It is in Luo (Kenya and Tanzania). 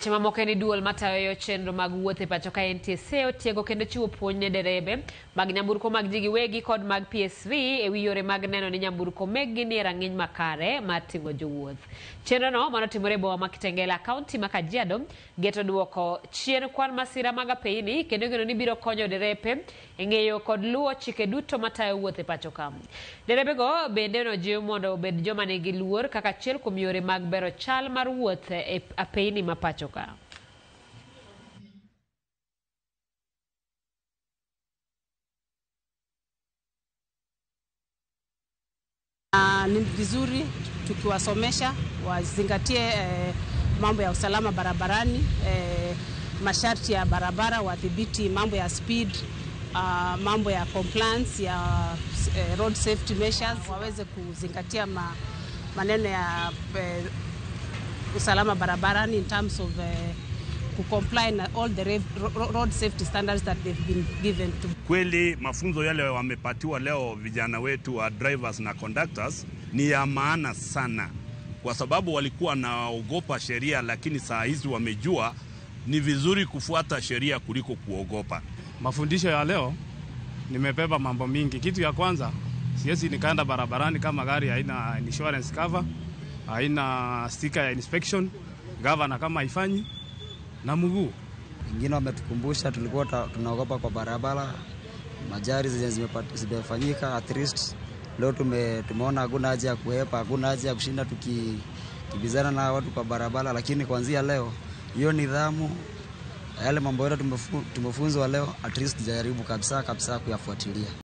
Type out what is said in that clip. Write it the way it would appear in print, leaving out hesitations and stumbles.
Weche mamoko en ni duol matayo chenro mag wuoth e pacho ka NTSA otiego kendo chiwo puonj ne derebe mag nyamburko mag ji giwegi kod mag PSV ewi yore mag neno ni nyamburko meggi nie rang'iny makare mar ting'o jowuoth. Chenro no manotimore e boma ma Kitengela, kaunti ma Kajiado, geto duoko chien kwan masira mag apeyini kendo igeno ni biro konyo derepe e ng'eyo kod luwo chike duto matayo wuoth e pacho ka. Derebego bende nojiw mondo obed joma nigi luor kaka achiel kuom yore mag bero chal mar wuoth e apeyini ma pacho ka. Ni vizuri tukiwasomesha wazingatie mambo ya usalama barabarani, masharti ya barabara, wadhibiti mambo ya speed, mambo ya compliance ya road safety measures, waweze kuzingatia maneno ya usalama barabarani in terms of kucomply na all the road safety standards that they've been given to. Kweli mafunzo yale wamepatiwa leo vijana wetu wa drivers na conductors ni ya maana sana, kwa sababu walikuwa wanaogopa sheria, lakini saa hizi wamejua ni vizuri kufuata sheria kuliko kuogopa. Mafundisho ya leo nimebeba mambo mingi. Kitu ya kwanza, siwezi nikaenda barabarani kama gari haina insurance cover, haina sticker ya inspection, governor kama haifanyi na mguu. Wengine wametukumbusha tulikuwa tunaogopa kwa barabara, majari zenye zimefanyika. At least leo tumeona hakuna haja ya kuhepa, hakuna haja ya kushinda tukibizana na watu kwa barabara, lakini kuanzia leo hiyo nidhamu, yale mambo yote tumefunzwa leo, at least jaribu kabisa kabisa kuyafuatilia.